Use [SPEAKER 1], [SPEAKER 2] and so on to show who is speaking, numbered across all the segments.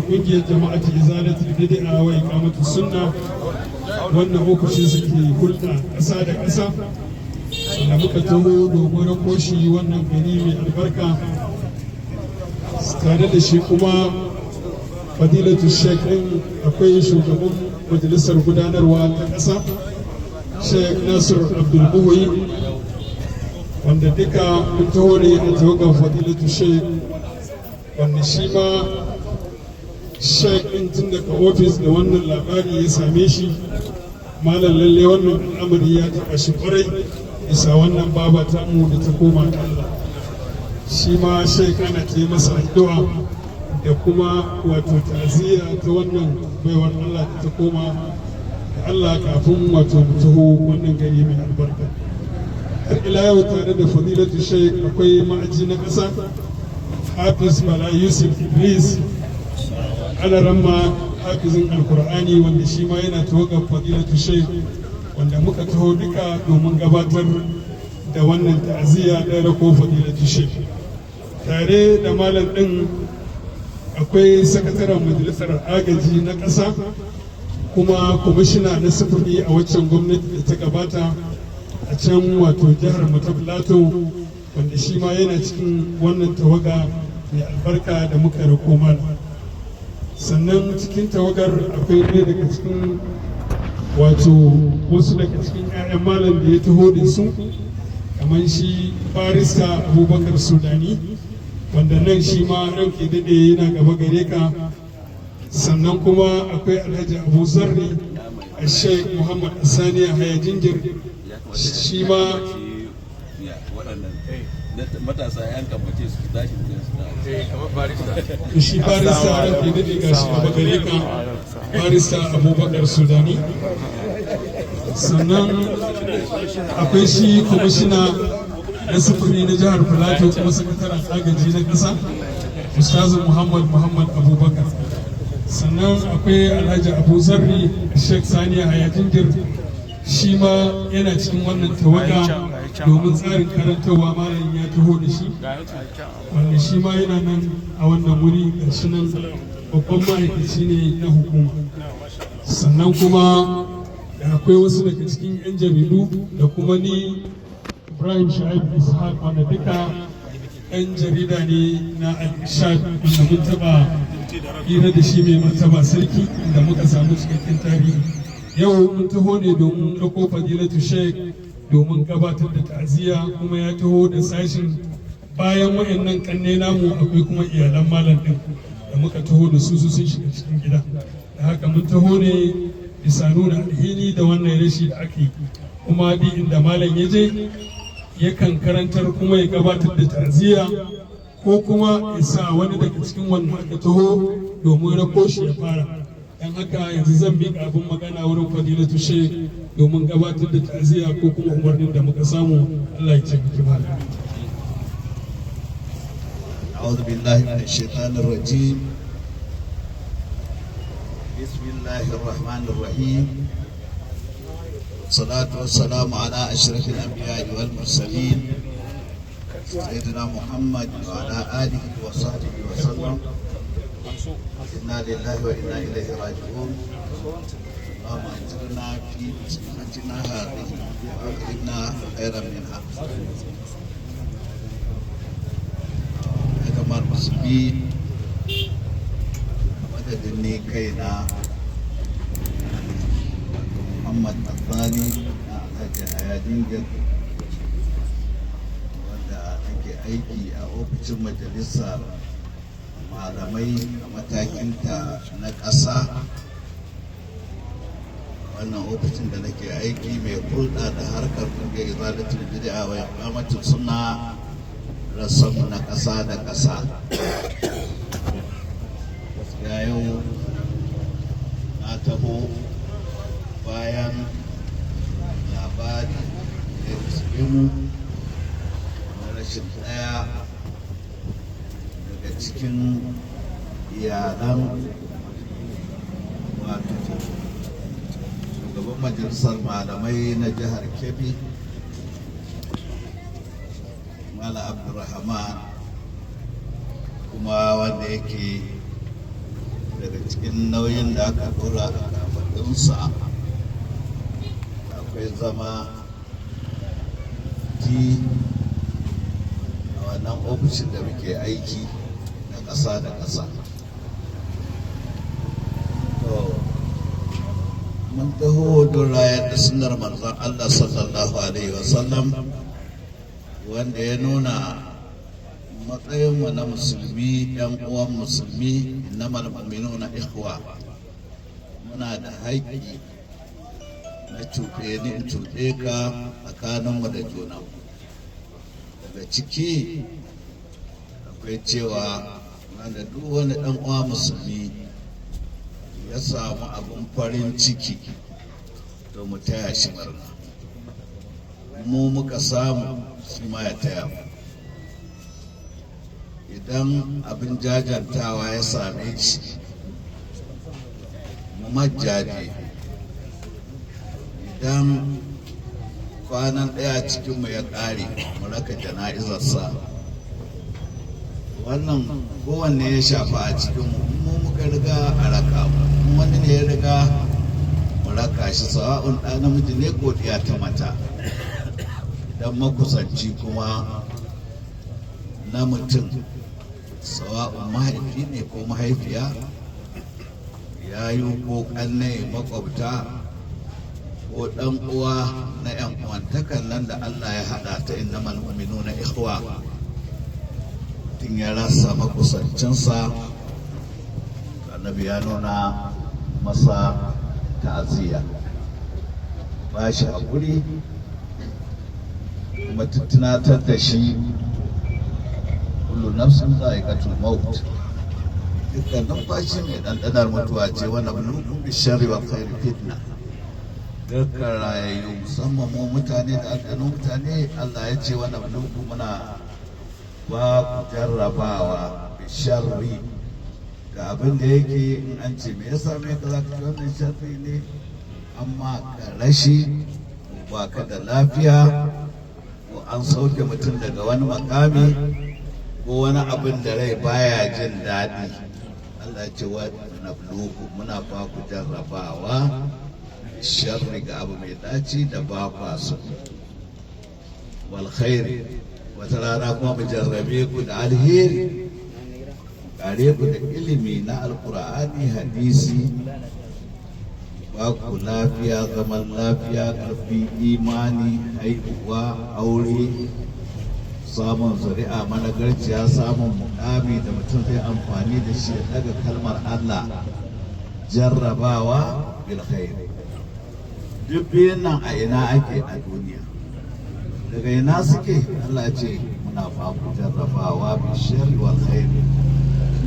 [SPEAKER 1] Kungiyar Jama'atu Izalatul Bid'a wa Iqamatu Sunna, wannan ofishin su ke hulɗa ƙasa da ƙasa, da muka taho domin rako shi wannan gari mai albarka. Tare da shi kuma fadilatu sheikh ɗin akwai shugaban majalisar gudanarwa ta ƙasa, Sheikh Nasir Abdulmuhi, wanda duka mun taho ne a tawagar fadilatu sheikh, wanda shi ma sheikh ɗin tun daga ofis da wannan labari ya same shi. Malam, lalle wannan al'amari ya taɓa shi ƙwarai bisa wannan baba tamu da ta koma ga Allah. Shi ma sheikh ana ta yi masa addu'a da kuma wato ta'aziyya ta wannan baiwar Allah da ta koma da Allah kafin wato mu taho wannan gari mai albarka. Har ila yau, tare da fadilatu sheikh akwai ma'aji na ƙasa, Hafiz Bala Yusuf Idris, alaramma, hafizin Alkur'ani, wanda shi ma yana tawagar fadilatu sheikh, wanda muka taho duka domin gabatar da wannan ta'aziyya da rako fadilatu sheikh. Tare da malam ɗin akwai sakataren majalisar agaji na ƙasa kuma kwamishina na sufuri a waccan gwamnati da ta gabata a can wato jihar mu ta Plateau, wanda shi ma yana cikin wannan tawaga mai albarka da muka rako malam. Sannan cikin tawagar akwai ɗaya daga cikin wato wasu daga cikin 'ya'yan malam da ya taho da su, kamar shi Barista Abubakar Sudani, wanda nan shi ma ranke daɗe yana gaba gare ka. Sannan kuma akwai Alhaji Abu Zarri, a Sheikh Muhammad Sani Haya Jingir, shi ma
[SPEAKER 2] Matasa yan kambace su tashi da su.
[SPEAKER 1] Shi barista, ranke daɗe, ga shi gaba gare ka, Barista Abubakar Sudani. Sannan akwai shi kwamishina na sufuri na jihar Filato kuma sakataren agaji na ƙasa, Ustazu Muhammad Muhammad Abubakar. Sannan akwai Alhaji Abu Zarri, Sheikh Sani Haya Jingir, shi ma yana cikin wannan tawaga domin tsarin karantarwa malam ya taho da shi, wanda shi ma yana nan a wannan wuri, gashi nan, babban ma'aikaci ne na hukuma. Sannan kuma da akwai wasu daga cikin 'yan jaridu da kuma ni, Ibrahim Sha'ib Ishaq, wanda duka 'yan jarida ne na Al-Ishaq, wanda mun taɓa hira da shi mai martaba sarki da muka samu cikakken tarihi. Yau mun taho ne domin ɗauko fadilatu sheikh domin gabatar da ta'aziyya, kuma ya taho da sashin bayan wayannan kanne namu akwai kuma iyalan malam din da muka taho da su, sun shiga cikin gida. Da haka mun taho ne bisa nuna alhini da wannan rashi da aka yi. Kuma duk inda malam ya je yakan karantar kuma ya gabatar da ta'aziyya, ko kuma ya sa wani daga cikin wannan aka taho domin rako shi ya fara. Dan haka yanzu zan miƙa abin magana wurin fadilatu sheikh domin gabatar da ta'aziyya ko kuma umarnin da muka samu. Allah ya taimaki malam.
[SPEAKER 3] أعوذ بالله من الشيطان الرجيم. بسم الله الرحمن الرحيم. والصلاة والسلام على أشرف الأنبياء والمرسلين، سيدنا محمد وعلى آله وصحبه وسلم. إنا لله وإنا إليه راجعون. اللهم أجرنا في مصيبتنا هذه وأخرجنا خيرا منها. Jama'ar musulmi, a madadin ni kaina, Muhammad Athani na Alhaji Haya Jingir, wanda ake aiki a ofishin majalisar malamai a matakinta na ƙasa, wannan ofishin da nake aiki mai hulɗa da harkar ƙungiyar Izalatul Bid'a wa Iqamatus Sunna rassan na ƙasa da ƙasa, gaskiya yau na taho bayan labari da ya riske mu na rashin ɗaya daga cikin iyalan wato shugaban majalisar malamai na jihar Kebbi, Malam Abdulrahman, kuma wanda yake Daga cikin nauyin da aka dora a kafaɗinsa akwai zama ti a wannan ofishin da muke aiki na ƙasa da ƙasa. To, mun taho don rayar da sunnar manzon Allah sallallahu alaihi wasallam, wanda ya nuna matsayinmu na musulmi, yan uwan musulmi, innamal mu'minuna ikhwa. Muna da haƙƙi na cuɗe ni in cuɗe ka tsakaninmu da juna. Daga ciki akwai cewa wanda duk wani ɗan uwa musulmi ya samu abin farin ciki, to mu taya shi murna. Mu muka samu, shi ma ya taya mu. Idan abin jajantawa ya same shi, mu majjaje. Idan kwanan ɗaya cikinmu ya ƙare, mu raka jana'izarsa. Wannan kowanne ya shafa a cikinmu, mu muka riga a raka mu, wani ne ya riga mu raka shi, sawa'un ɗa namiji ne ko ɗiya ta mata. Idan makusanci kuma na mutum, sawa'un mahaifi ne ko mahaifiya, yayu ko ƙanne, makwabta ko ɗan uwa na ‘yan uwantakan nan da Allah ya haɗa ta innamal mu'minuna ikhwa, tun ya rasa makusancinsa, Annabi ya nuna masa ta'aziyya, ba shi haƙuri, kuma tunatar da shi kullu nafsin za'iqatul maut, dukkan numfashi mai ɗanɗanar mutuwa ce. Wa nabluukum bisharri wal khairi fitna. Dukkan rayayyu, musamman mu mutane da aljanu mutane, Allah ya ce wa nabluukum, muna ba ku jarrabawa, bisharri, ga abin da yake in an ce me yasa me ka za ka ci, wannan sharri ne, amma ka rashi, ba ka da lafiya, ko an sauke mutum daga wani makami, ko wani abin da rai baya jin daɗi. Allah ce wa nabluku, muna ba ku jarrabawa, sharri, ga abu mai daci da ba kwa so, wal khairi, wata rana kuma mu jarrabe ku da alheri, kare ku da ilimi na Alkur'ani, hadisi, ba ku lafiya, zaman lafiya, ƙarfin imani, haihuwa, aure, samun zuri'a managarciya, samun mukami da mutum zai amfani da shi ya daga kalmar Allah. Jarrabawa bil khair. Duk biyun nan a ina ake a duniya? Daga ina suke? Allah ce muna ba ku jarrabawa bi sharri wal khair.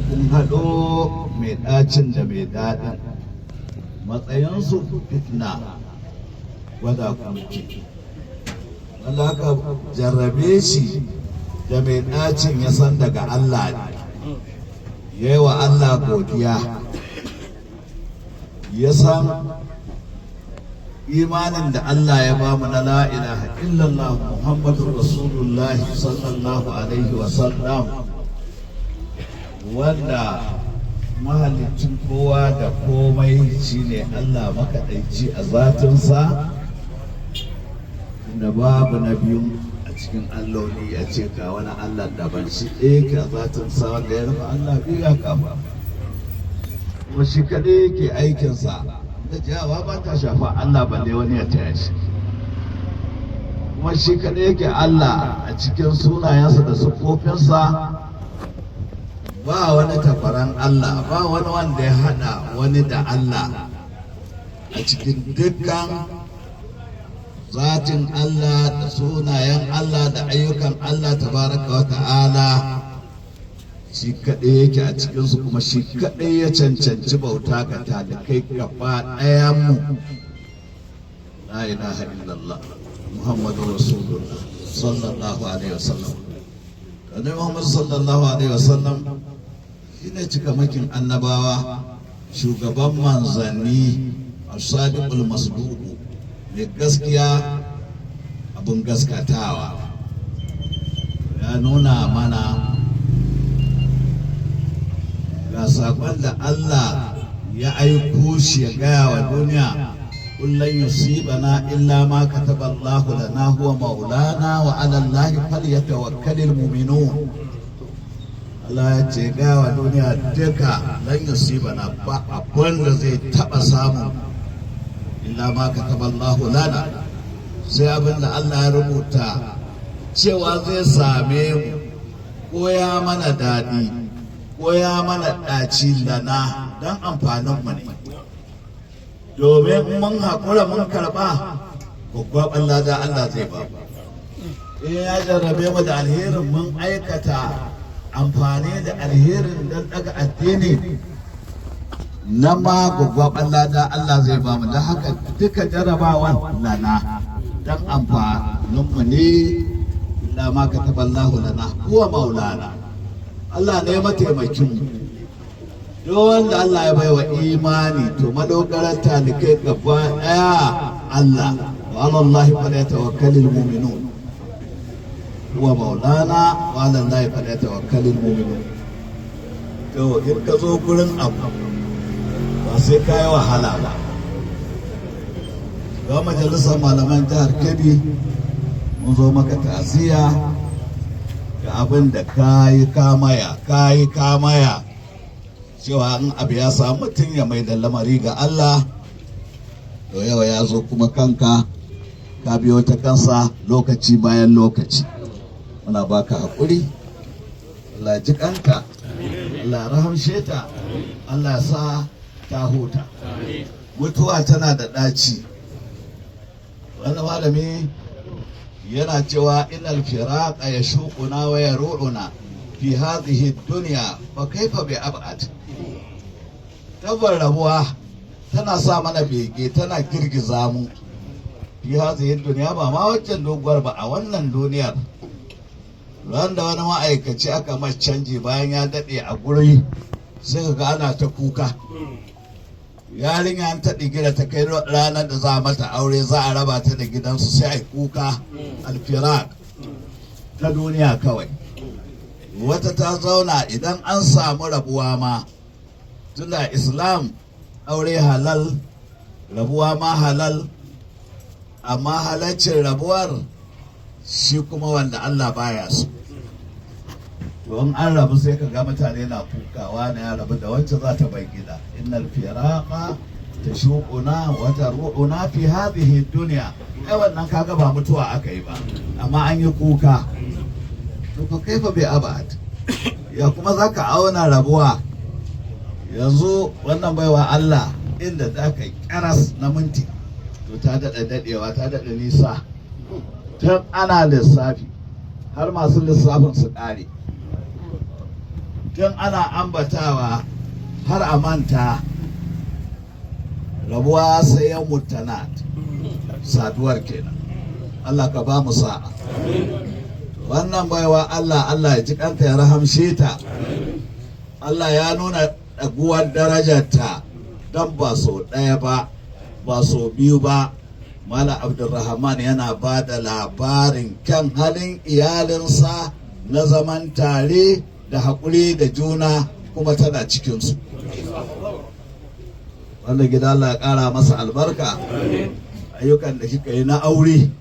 [SPEAKER 3] Kun haɗo mai ɗacin da mai daɗin, matsayinsu fitna, gwada ku muke. Wanda aka jarrabe shi da mai ɗacin, ya san daga Allah ne, ya yi wa Allah godiya, ya san imanin da Allah ya bamu na la ilaha illallah Muhammadu Rasulullah sallallahu alaihi wasallam, wanda mahalicin kowa da komai shine Allah makaɗaici a zatinsa, da babu na biyun a cikin alloli, a ce ga wani Allah daban, shi ɗaya ke a zatinsa, wanda ya rufe Allah biyu ya kafa, kuma shi kaɗai yake aikinsa, gajiyawa ba ta shafa Allah balle wani ya taya shi, kuma shi kaɗai yake Allah a cikin sunayensa da siffofinsa, ba wani tafaran Allah, ba wani wanda ya haɗa wani da Allah a cikin dukkan zatin Allah da sunayen Allah da ayyukan Allah tabaraka wa ta'ala. Shi kaɗai yake a cikinsu, kuma shi kaɗai ya cancanci bauta ga talikai gaba ɗaya mu. La ilaha illallah Muhammadu Rasulullah sallallahu alaihi wasallam. Annabi Muhammad sallallahu alaihi wasallam shine cikamakin annabawa, shugaban manzanni, as-sadiqul masduq, mai gaskiya abin gaskatawa. Ya nuna mana ga Ga saƙon da Allah ya aiko shi ya gaya wa duniya: "Kullun yusibana illa ma kataba Allahu lana huwa maulana wa ala Allahi falyatawakkalul mu'minun." Allah ya ce gaya wa duniya duka, lan yusibana, ba abin da zai taɓa samu, illa ma kataba Allahu lana, sai abin da Allah ya rubuta cewa zai same mu, ko ya mana daɗi ko ya mana ɗaci, lana, don amfaninmu ne, domin mun haƙura mun karɓa, gwaggwaɓar lada Allah zai ba mu. In ya jarrabe mu da alherin, mun aikata amfani da alherin don ɗaga addini, na ma gwaggwaɓar lada Allah zai ba mu. Don haka duka jarrabawan lana, don amfaninmu ne. La ma kataballahu lana huwa maulana. Allah ne mataimakin mu. Duk wanda Allah ya baiwa imani, to madogarar talikai gaba daya Allah. Wa ala Allah falyatawakkalul mu'minun. Huwa maulana wa ala Allah falyatawakkalul mu'minun. To in ka zo gurin abu, ba sai ka yi wahala ba. Ga Majalisar Malaman Jihar Kebbi, mun zo maka ta'aziyya ga abin da ka yi kamaya, ka yi kamaya, cewa in abu ya samu mutum ya mai da lamari ga Allah. To yau ya zo kuma kanka, ka biyo ta kansa lokaci bayan lokaci. Muna baka haƙuri. Allah ji kanka, Allah rahamshe ta, Allah sa ta huta. Mutuwa tana da ɗaci. Wani malami yana cewa: "Innal firaqa yashuquna wa yaru'una fi hadhihi dunya, fa kaifa bi ab'ad?" Tabbar rabuwa tana sa mana bege, tana girgiza mu, fi hadhihi dunya, ba ma waccan doguwar ba, a wannan duniyar. Ran da wani ma'aikaci aka mai canji bayan ya daɗe a guri, sai ga ana ta kuka. Yarinya ta ɗigira ta kai ranar da za a mata aure, za a raba ta da gidansu, sai a yi kuka. Alfirak ta duniya kawai. Wata ta zauna, idan an samu rabuwa ma, tunda Islam aure halal, rabuwa ma halal, amma halaccin rabuwar shi kuma wanda Allah baya so. To in an rabu, sai ka ga mutane na kukawa na ya rabu da wancan, za ta bar gida. Innal firaqa tashuquna wa taru'una fi hadhihi dunya. Ai wannan kaga ba mutuwa aka yi ba, amma an yi kuka. To fa kaifa bi abad? Ya kuma zaka auna rabuwa? Yanzu wannan baiwa Allah, inda za ka yi karas na minti, to ta daɗa daɗewa, ta daɗa nisa. Tun ana lissafi har masu lissafin su ƙare, tun ana ambatawa har a manta. Rabuwa sai ya mutanat, saduwar kenan. Allah ka ba mu sa'a. Wannan baiwa Allah, Allah ya ji kanta, ya rahamshe ta. Allah ya nuna ɗaguwar darajarta, don ba sau ɗaya ba, ba sau biyu ba, Mala Abdulrahman yana ba da labarin kyan halin iyalinsa na zaman tare da haƙuri da juna, kuma tana cikinsu. Wanda gida, Allah ya ƙara masa albarka. Ayyukan da kika yi na aure,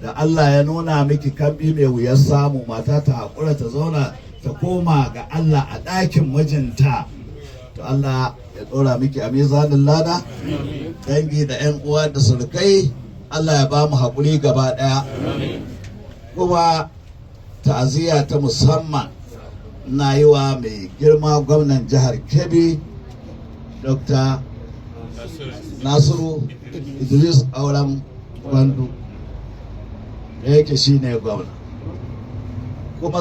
[SPEAKER 3] da Allah ya nuna miki kambi mai wuyar samu, mata ta haƙura ta zauna ta koma ga Allah a ɗakin mijinta, to Allah ya ɗora miki a mizanin lada. Dangi da 'yan uwa da surukai, Allah ya ba mu haƙuri gaba ɗaya. Kuma ta'aziyya ta musamman na yi wa mai girma gwamnan Jihar Kebbi, Dr. Nasiru Idris Kauran Gwandu, da yake shi ne gwamna kuma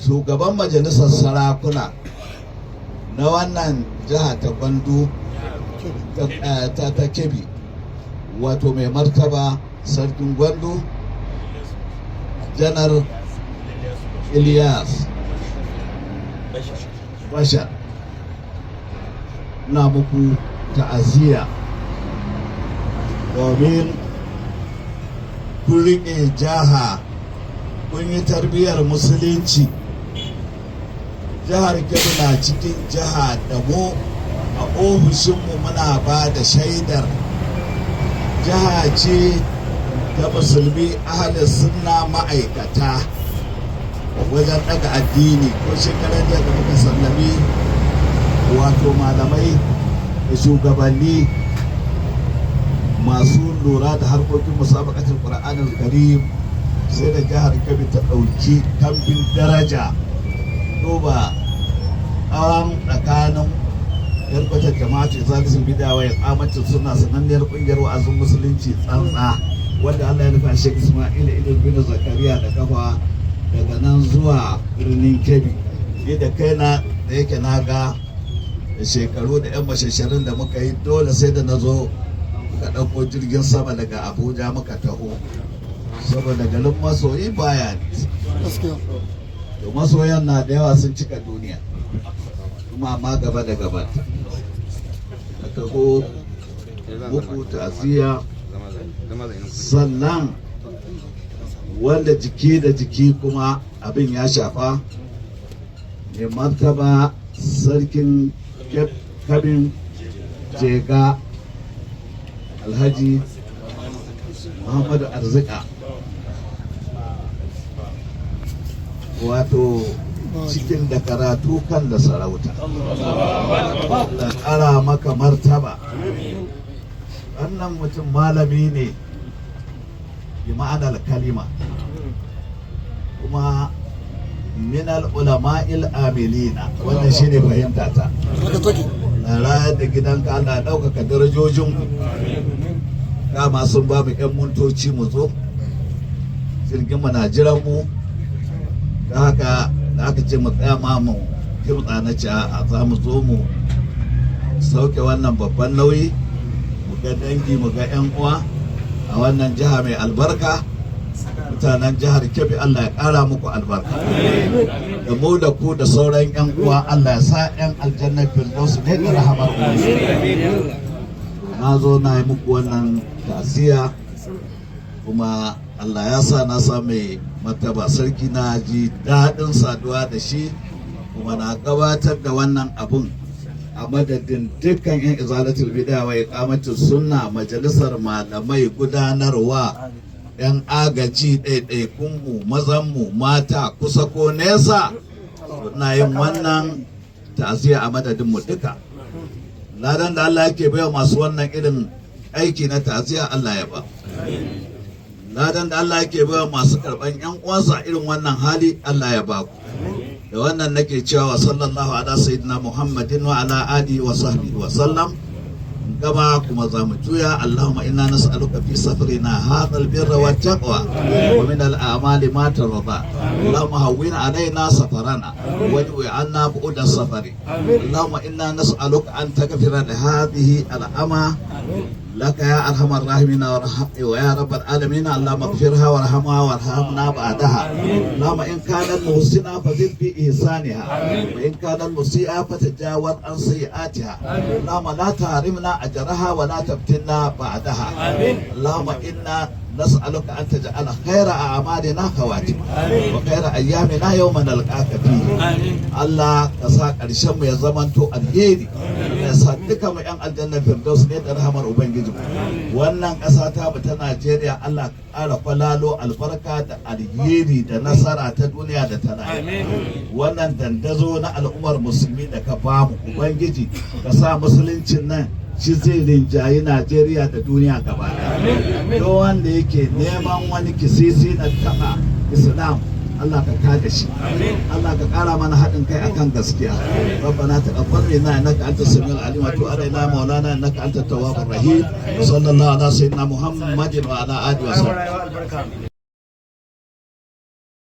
[SPEAKER 3] shugaban Majalisar Sarakuna na wannan jiha ta Gwandu, ta Kebbi, wato mai martaba Sarkin Gwandu, Janar Ilyas Bashar. Na muku ta'aziyya domin kun riƙe jaha, kun yi tarbiyyar Musulunci. Jihar Kebbi na cikin jiha da mu a ofishinmu muna ba da shaidar jiha ce ta Musulmi ahalin Sunna, ma'aikata wajen daga addini. Ko shekaran jiya da muka sallami wato malamai da shugabanni masu lura da harkokin musabaqatul Qur'anul Karim, sai da jihar Kebbi ta ɗauki kambin daraja. Duba tsawon tsakanin yarkwatar Jama'atu Izalatul Bid'a wa Iqamatus Sunna, sananniyar kungiyar wa'azin Musulunci tsantsa wanda Allah ya nufa Sheikh Ismail Idris bin Zakariya da kafa, daga nan zuwa birnin Kebbi, ni da kaina da yake na ga da shekaru da 'yan mashasharin da muka yi, dole sai da na zo muka ɗauko jirgin sama daga Abuja muka taho, saboda garin masoyi baya nisa. To, masoyan na da yawa, sun cika duniya kuma, amma gaba da gabata a taho muku ta'aziyya. Sannan wanda jiki da jiki kuma abin ya shafa, mai martaba Sarkin Kabin Jega, Alhaji Muhammadu Arzika, wato cikin da karatu kan da sarauta da ƙara maka martaba. Wannan mutum malami ne bi ma'anar kalima, kuma minal ulama'il amilina. Wannan shine fahimta ta. Na rayar da gidanka, Allah ɗaukaka darajojinku. Dama sun ba mu 'yan mintoci mu zo, jirgin mu na jiran mu. Ta haka da aka ce mu tsaya ma mu kimtsa, na ce a za mu zo mu sauke wannan babban nauyi, mu ga dangi, mu ga 'yan uwa a wannan jiha mai albarka. Mutanen jihar Kebbi, Allah ya ƙara muku albarka. Da mu da ku da sauran 'yan uwa, Allah ya sa 'yan aljannar Firdausu ne da rahamar Ubangiji. Na zo na yi muku wannan ta'aziyya, kuma Allah ya sa na sa mai martaba sarki, na ji daɗin saduwa da shi, kuma na gabatar da wannan abun a madadin dukkan 'yan Izalatul Bid'a wa Iqamatus Sunna, majalisar malamai, gudanarwa, 'yan agaji, ɗaiɗaikunmu, mazanmu, mata, kusa ko nesa. Na yin wannan ta'aziyya a madadin mu duka. Ladan da Allah yake baiwa masu wannan irin aiki na ta'aziyya, Allah ya ba. Ladan da Allah yake baiwa masu karɓan 'yan uwansa irin wannan hali, Allah ya ba ku. Da wannan nake cewa wa sallallahu ala sayyidina Muhammadin wa ala alihi wa sahbihi wa sallam. Gaba kuma za mu juya. Allahumma inna nas'aluka fi safarina hadha albirra wat taqwa wa min al-a'mali ma tarda. Allahumma hawwin alaina safarana wajwi anna bu'da safari. Allahumma inna nas'aluka an taghfira li hadhihi al-ama لك يا ارحم الراحمين ويا رب العالمين. اللهم اغفرها وارحمها وارحمنا بعدها. اللهم ان كانت محسنه فزد في احسانها، وان كانت مسيئه فتجاوز عن سيئاتها. اللهم لا تحرمنا اجرها ولا تفتنا بعدها. اللهم انا نسألك أن تجعل خير أعمالنا خواتمها وخير أيامنا يوم نلقاك فيه. Allah ka sa ƙarshen mu ya zamanto alheri, ya sa duka mu 'yan aljanna Firdaus ne da rahamar Ubangiji. Wannan ƙasa ta mu ta Najeriya, Allah ka ƙara kwalalo albarka da alheri da nasara ta duniya da ta lahira. Wannan dandazo na al'ummar Musulmi da ka bamu, Ubangiji ka sa Musuluncin nan shi zai rinjayi Najeriya da duniya gaba ɗaya. Duk wanda yake neman wani kisisi na taɓa Islam, Allah ka kada shi. Allah ka ƙara mana haɗin kai akan gaskiya. Rabbana taqabbal minna innaka antas samiul alim wa tub alaina maulana innaka antat tawwabur rahim. Sallallahu ala sayyidina Muhammadin wa ala alihi wa sahbihi.